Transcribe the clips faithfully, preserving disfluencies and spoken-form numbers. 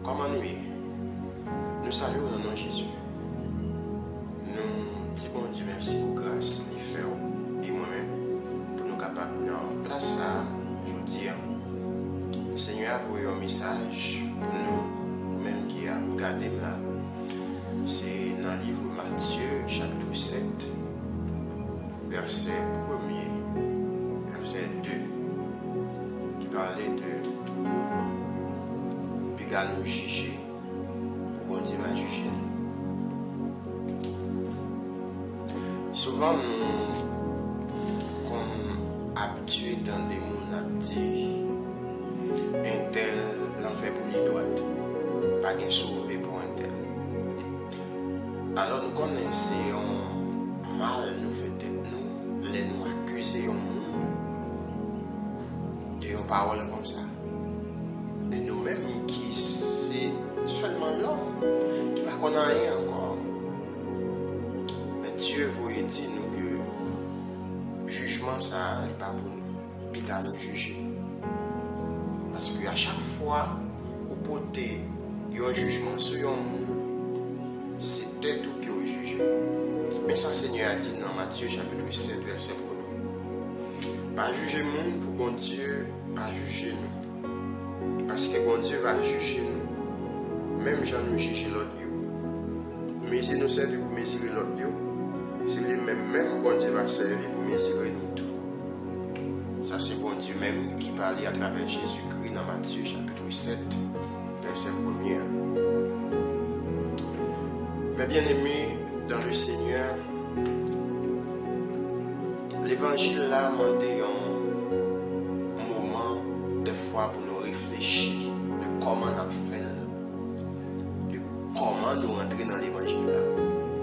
Kòman nou ye? Nou salye w nan non Jezi. Nou di Bondye mèsi pou gras li fè w e mwen menm pou nou kapab nan plas sa a jodi a. Senyè a voye yon mesaj pou nou, ou menm ki ap gade m la. Se nan liv Matye, chapit sèt, vèsè premye, vèsè de, ki pale de piga nou jije pou Bondye va jije nou. Souvan nou konn abitye tande moun ap di, entèl lan fè pou li dwat, pa gen sove pou entèl. Alò, nou konnen se yon mal nou fè tèt nou lè nou akize yon moun de yon pawòl konsa. E nou menm ki se sèlman lòm, ki pa konn anyen ankò. Men Dye voye di nou ke jijman sa a, li pa pou nou. Piga nou jije. Paske a chak fwa ou pote yon jijman sou yon moun, se tèt ou ke w jije. Men sa Senyè a di nan Matye chapit sèt, vèsè premye. Pa jije moun pou Bondye pa jije nou. Paske Bondye va jije nou, menm jan nou jije lòt yo. Mezi nou sèvi pou mezire lòt yo, se li menm menm Bondye va sèvi pou mezire nou tou. Sa se Bondye menm ki pale atravè Jezikri nan Matye chapit sèt, vèsè premye a. Mes bien-aimés dans le Seigneur, levanjil la mande yon moman dèfwa pou nou reflechi de kòman n ap fè l, de kòman nou rantre nan levanjil la,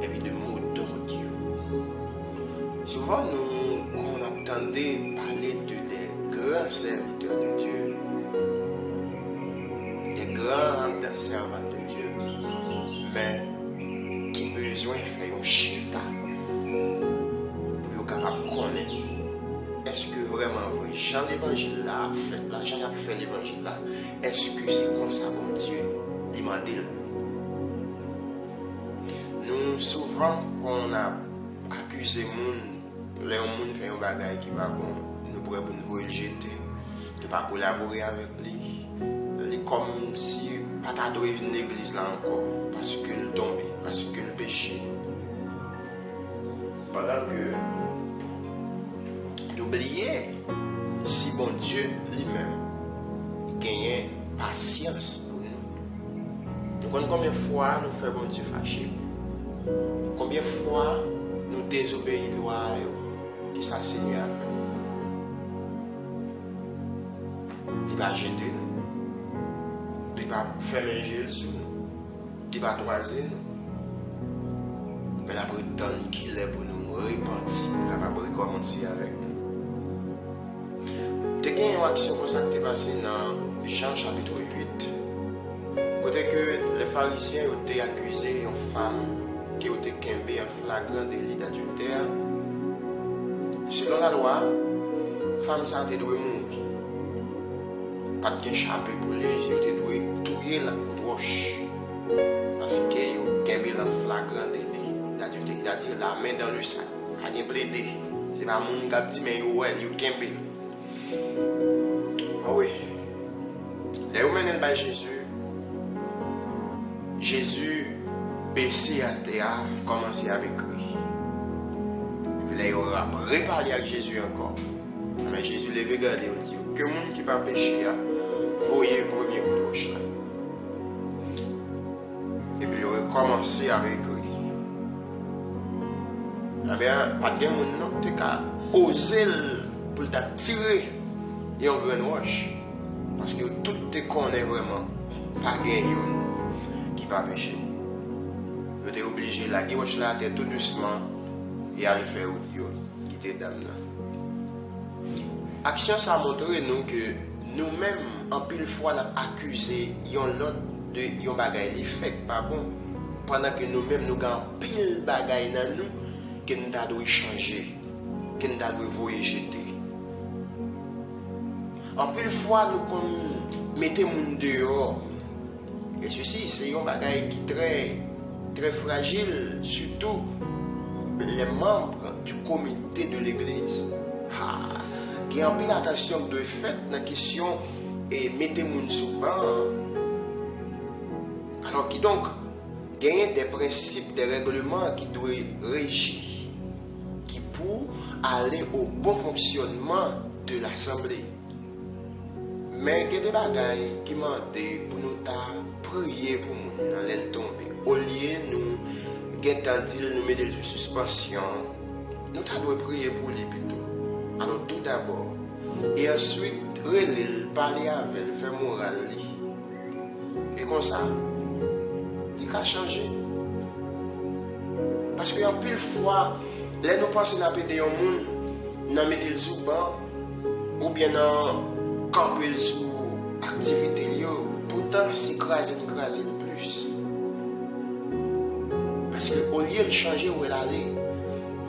epi de mo dòd yo. Souvan nou konn ap tande pale de des grands serviteurs de Dieu, des grandes servantes de Dieu, men ki bezwen fè yon chita pou yo kapab konnen èske vrèman vre jan levanjil la ap fèt la, jan y ap fè levanjil la, èske se konsa Bondye li mande l. Nou souvan konn ap akize moun lè yon moun fè yon bagay ki pa bon, nou prè pou n voye l jete, nou pa kolabore avèk li. Li kòmsi pa ta dwe vin legliz la ankò, paske l tonbe, paske l peche. Pandan ke nou bliye si Bondye li menm genyen pasyans pou nou. Nou konn konbyen fwa nou fè Bondye fache? Konbyen fwa nou dezobeyi lwa a yo? Kisa Senyè a fè? Li pa jete nou. Li pa fèmen je l sou nou. Li pa twaze nou. Men l ap ret tann kilè pou nou repanti, nou kapab rekòmanse avèk nou. Te gen yon aksyon konsa ki te pase nan Jan chapit uit, kote ke lè Farizyen yo te akize yon fanm ke yo te kenbe an flagran deli dadiltè. Selon lalwa, fanm sa a te dwe mouri. Pa t gen chape pou li, yo te dwe touye l ak kout wòch. Paske yo kenbe l an flagran deli dadiltè, sètadi la men dan le sak. Pa gen plede. Se pa moun k ap di, men yo wè l, yo kenbe l. Anwe, lè yo mennen l bay Jezi, Jezi bese atè a, kòmanse ap ekri. Epi lè yo ap repale ak Jezi ankò, men Jezi leve gade yo, di yo, ke moun ki pa peche a voye premye kout wòch la. Epi yo rekòmanse ap ekri. Ebyen, pa t gen moun non ki te ka oze l pou l ta tire yon grenn wòch. Paske yo tout te konnen vrèman pa gen youn ki pa peche. Yo te oblije lage wòch la atè tou dousman e al fè wout yo, kite dam nan. Aksyon sa montre nou ke nou menm, anpil fwa, n ap akize yon lòt de yon bagay li fè k pa bon, pandan ke nou menm nou gen anpil bagay nan nou ke n ta dwe chanje, ke n ta dwe voye jete. Anpil fwa, nou konn mete moun deyò E sesi, se yon bagay ki trè, trè frajil, sitou les membres du comité de l'église. Ha, gen anpil atansyon ki dwe fèt nan kesyon e mete moun sou ban an. Alò, kidonk, genyen de prensip, de règleman ki dwe reji, ki pou ale o bon fonksyònman de lasanble. Men gen de bagay ki mande pou nou ta priye pou moun nan lè l tonbe. Olye nou gentan di l nou mete l sou sispansyon, nou ta dwe priye pou li pito. Alò, tou dabò, e answit, rele l, pale avè l, fè moral li. E konsa, li ka chanje. Paske anpil fwa, lè nou panse n ap ede yon moun, nan mete l sou ban, oubyen nan kanpe l sou aktivite l yo, poutan se kraze n kraze l plis. Paske olye l chanje, w wè l ale.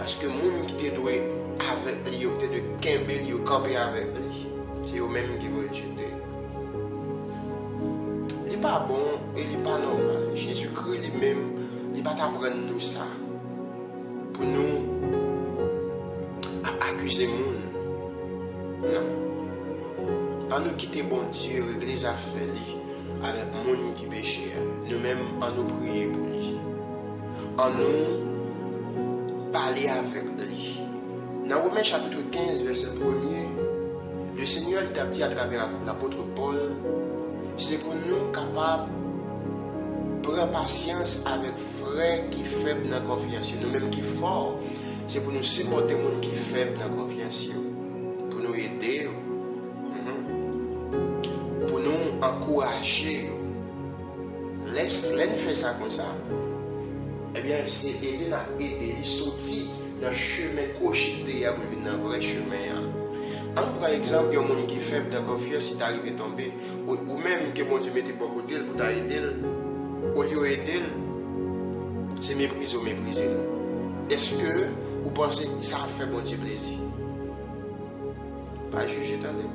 Paske moun ki te dwe avèk li yo, ki te dwe kenbe li yo, kanpe avèk li, se yo menm ki voye l jete. Li pa bon e li pa nòmal. Jezikri li menm, li pa t aprann nou sa, pou nou ap akize moun. Non. Ann nou kite Bondye regle zafè li avèk moun ki peche a. Nou menm, ann nou priye pou li. Ann nou pale avèk li. Nan Women chapit kenz, vèsè premye, Lesenyè li t ap di atravè lapot Pòl, se pou nou kapab pran pasyans avèk frè ki fèb nan konfyans yo. Nou menm ki fò, se pou nou sipòte moun ki fèb nan konfyans yo, pou nou ede yo, mhm, pou nou ankouraje yo. Lè, lè n fè sa konsa, ebyen, se ede n ap ede li soti nan chemen kwochi l te ye a pou l vin nan vrè chemen an. Ann pran egzanp yon moun ki fèb nan konfyans, li ta rive tonbe, ou, ou menm ke Bondye mete bò kote l pou ta ede l, olye w ede l, se meprize w meprize l. Èske ou panse sa ap fè Bondye plezi? Pa jije, tande.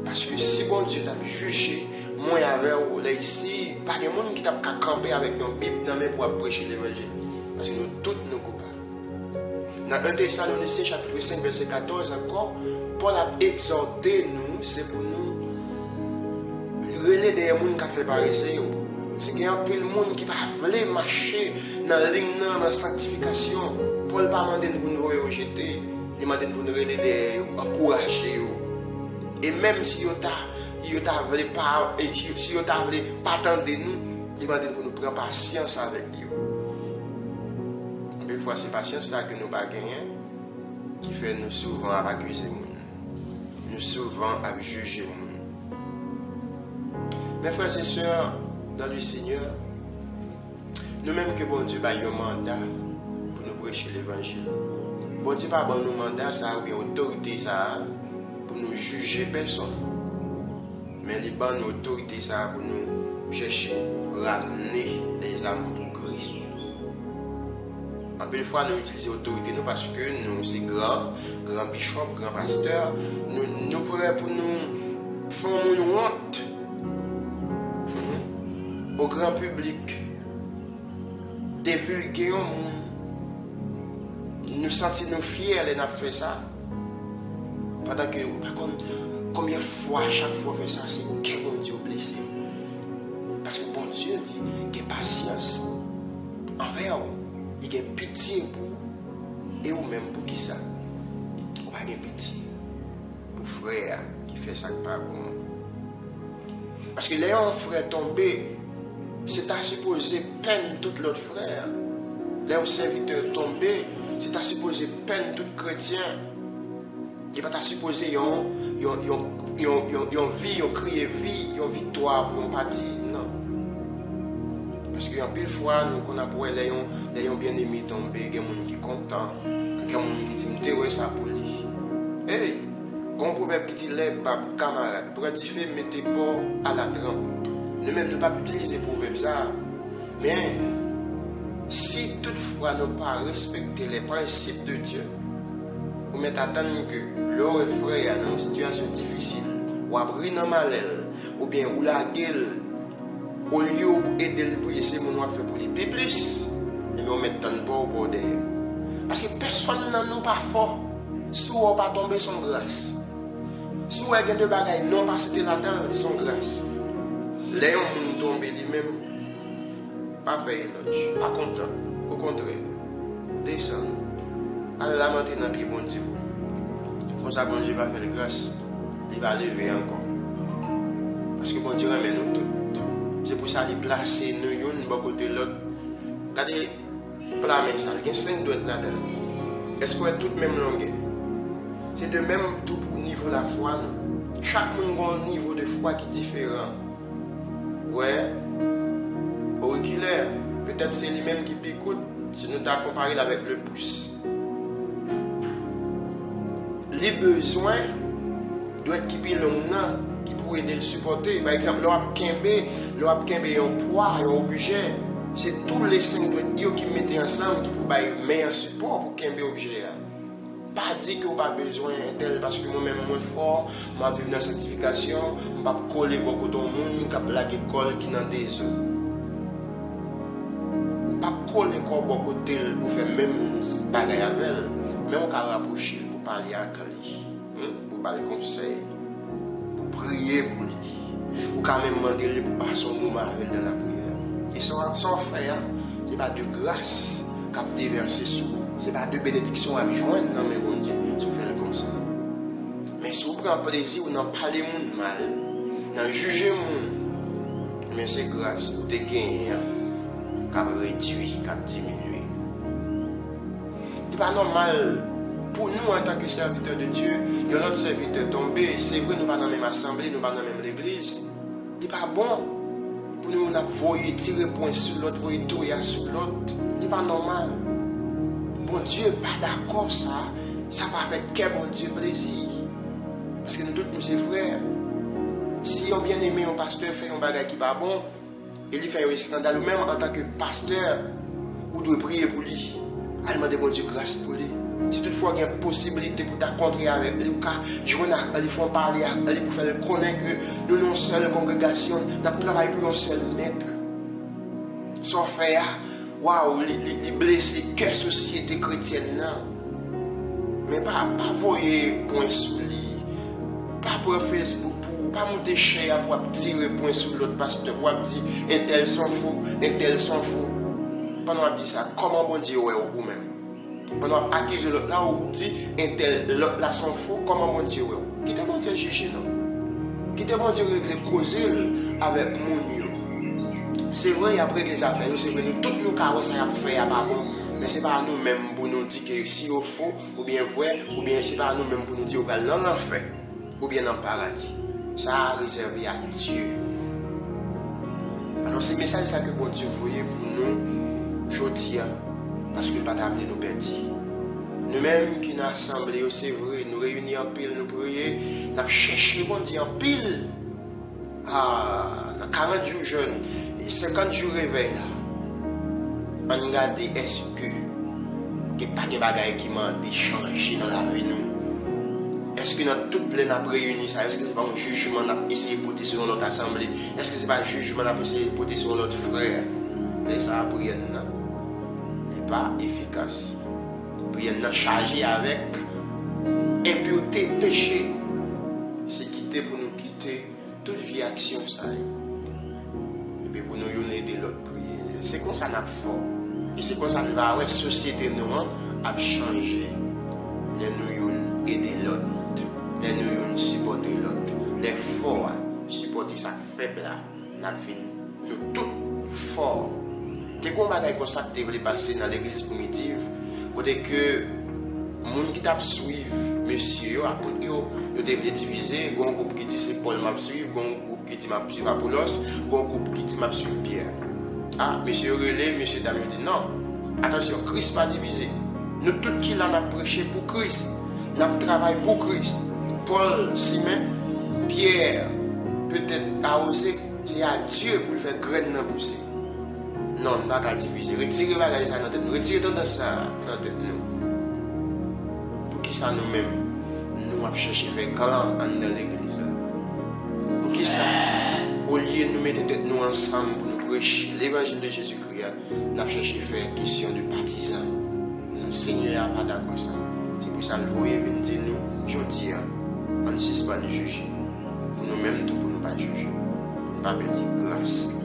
Paske si Bondye t ap jije mwen avè w lè isi, pa gen moun ki t ap ka kanpe avèk yon Bib nan men pou ap preche levanjil. Paske nou tout nou koupab. Nan en Tesalonisyen chapit senk vèsè katòz ankò, Pòl ap egzòte nou, se pou nou rele dèyè moun k ap fè parese yo. Se gen anpil moun ki pa vle mache nan liy nan, nan sanktifikasyon. Pòl pa mande n pou n voye yo jete. Li mande n pou n rele dèyè yo, ankouraje yo. E menm si yo ta, yo ta vle pa, e si, si yo ta vle pa tande nou, li mande n pou nou pran pasyans avèk yo. Anpil fwa, se pasyans sa ke nou pa genyen, ki fè nou souvan ap akize moun. Nou souvan ap jije moun. Mes frères et sœurs dans le Seigneur, nou menm ke Bondye bay yon manda pou nou preche levanjil, Bondye pa ban nou manda sa a oubyen otorite sa a pou nou jije pèsonn. Men li ban nou otorite sa a pou nou chèche ramne lèzam pou Kris. Anpil fwa, nou itilize otorite nou paske nou se gran, gran bichòp, gran pastè. Nou, nou prè pou nou fè yon moun wont, mhm, o gran piblik, devilge yon moun. Nou santi nou fyè lè n ap fè sa. Pandan ke ou pa konn konbyen fwa, chak fwa w fè sa, se kè Bondye w blese. Paske Bondye, li gen pasyans anvè w. Li gen pitye pou ou. E ou menm, poukisa ou pa gen pitye pou frè a ki fè sa k pa bon an? Paske lè yon frè tonbe, se ta sipoze penn tout lòt frè a. Lè yon sèvitè tonbe, se ta sipoze penn tout kretyen. Li pa ta sipoze yon, yon, yon, yon, yon, yon vi, yon kriye vi, yon viktwa pou yon pati, non. Paske anpil fwa, nou konn ap wè lè yon, lè yon byeneme tonbe, gen moun ki kontan, gen moun ki di, "M te wè sa pou li." Ey, gen yon pwovèb ki di, "Lè bab kamarad pran dife, mete bò a la tranp." Nou menm, nou p ap itilize pwovèb sa a. Men, si toutfwa nou pa respekte les principes de Dieu, ou mèt atann ke lè w wè frè a nan yon sitiyasyon difisil, w ap ri nan malè l, oubyen ou lage l, olye w ede l priye, se moun w ap fè pou li pi plis, ebyen w mèt tann pa w pa w dèyè. Paske pèsonn nan nou pa fò. Si w wè w pa tonbe, se yon gras. Si w wè gen de bagay non pa site ladan l, se yon gras. Lè yon moun tonbe li menm, pa fè elòj, pa kontan. Okontrè, desann. Al lamante nan pye Bondye. Konsa Bondye va fè l gras, li va leve ankò. Paske Bondye renmen nou tout. Se pou sa li plase nou youn bò kote lòt. Gade pla men sa, l gen senk dwèt ladan l. Èske w wè tout menm longè? Se de menm tou pou nivo lafwa nou. Chak moun gen yon nivo de fwa ki diferan. Wè, orikilè, petèt se li menm ki pi kout, si nou ta konpare l avèk le pous. Li bezwen dwèt ki pi long nan, ki pou ede l sipòte. Pa egzanp, lè w ap kenbe, lè w ap kenbe yon pwa, yon objè, se tou le senk dwèt yo ki mete ansanm, ki pou bay men an sipò pou kenbe objè a. Pa di ke w pa bezwen entèl, paske mwen menm mwen fò, m ap viv nan sanktifikasyon, m p ap kole bò kote yon moun k ap lage kò l ki nan dezòd. Ou p ap kole kò w bò kote l pou fè menm bagay avè l, men w ka rapwoche l pou pale ak li, hmm, pou ba l konsèy, pou priye pou li. Ou ka menm mande li pou pase yon moman avè l nan lapriyè. E sa w ap, sa w ap fè a, se pa de gras k ap devèse sou ou. Se pa de benediksyon w ap jwenn nan men Bondye si w fè l konsa. Men si w pran plezi w nan pale moun mal, nan jije moun, men se gras ou te genyen an k ap redui, k ap diminye. Li pa nòmal pou nou, antanke sèvitè de Dye, yon lòt sèvitè tonbe. Se vre, nou pa nan menm asanble, nou pa nan menm legliz. Li pa bon pou nou youn ap voye, tire pwen sou lòt, voye toya sou lòt. Li pa nòmal. Bondye pa dakò sa. Sa pa fè kè Bondye plezi. Paske nou tout, nou se frè. Si yon byeneme, yon pastè fè yon bagay ki pa bon, e li fè yon eskandal, ou menm antanke pastè, ou dwe priye pou li. Al mande Bondye gras pou li. Si toutfwa gen posibilite pou ta kontre avèk li, ou ka jwenn ak li, fè yon pale ak li pou fè l konnen ke nou nan yon sèl kongregasyon, n ap travay pou yon sèl mèt. Sa w fè a, waw, li, li, li blese kè sosyete kretyèn nan. Men pa, pa voye pwen sou li. Pa pran Facebook pou, pa moute chè a pou ap tire pwen sou lòt pastè, pou ap di entèl se yon fo, entèl se yon fo. Pandan w ap di sa, kòman Bondye wè w ou menm? Pandan w ap akize lòt la, ou di entèl, lòt la se yon fo, kòman Bondye wè w? Kite Bondye jije non. Kite Bondye regle koze l avèk moun yo. Se vre, y ap regle zafè yo, se vre, nou tout nou ka wè sa y ap fè a pa bon, men se pa nou menm pou nou di ke si yo fo, oubyen vrè, oubyen se pa nou menm pou nou di yo pral nan lanfè oubyen nan paradi. Sa a rezève a Dye. Alò, se mesaj sa ke Bondye voye pou nou jodi a, paske l pa ta vle nou pèdi. Nou menm ki nan asanble yo, se vre, nou reyini anpil, nou priye, n ap chèche Bondye anpil. Ah, nan karant jou jèn e senkant jou revèy la, ann gade èske gen, pa gen bagay ki mande chanje nan lavi nou. Èske nan tout lè n ap reyini sa, èske se pa yon jijman n ap eseye pote sou yon lòt asanble? Èske se pa jijman n ap eseye pote sou yon lòt frè? Lè sa a, priyè n nan li pa efikas. Priyè n nan chaje avèk enpirte, peche. Se kite pou nou kite tout vye aksyon sa yo. Epi pou nou youn ede lòt priye. Se konsa n ap fò. E se konsa n va wè sosyete nou an ap chanje. Lè nou youn ede lòt, lè nou youn sipòte lòt, lè fò a sipòte sa k fèb la, n ap vin nou tout fò. Te gen yon bagay konsa k te vle pase nan legliz primitiv, kote ke moun ki t ap swiv mesye yo, apot yo, yo te vle divize, gen yon gwoup ki di se Pòl m ap swiv, gen yon gwoup ki di m ap swiv Apolòs, gen yon gwoup ki di m ap swiv Pyè. A, mesye yo rele, mesye dam yo di non. Atansyon, Kris pa divize. Nou tout ki la n ap preche pou Kris. N ap travay pou Kris. Pòl simen, Pyè petèt awoze, se a Dye pou l fè grenn nan pouse. Non, n pa ka divize. Retire bagay sa nan tèt nou. Retire tandans sa nan tèt nou. Poukisa nou menm, nou ap chèche fè klan anndan legliz la? Nou mete tèt nou ansanm pou nou preche levanjil de Jezikri a, n ap chèche fè kesyon de patizan. Non, Senyè a pa dakò sa. Se pou sa l voye vin di nou jodi a, ann sispann jije. Pou nou menm tou, pou nou pa jije. Pou nou pa pèdi gras.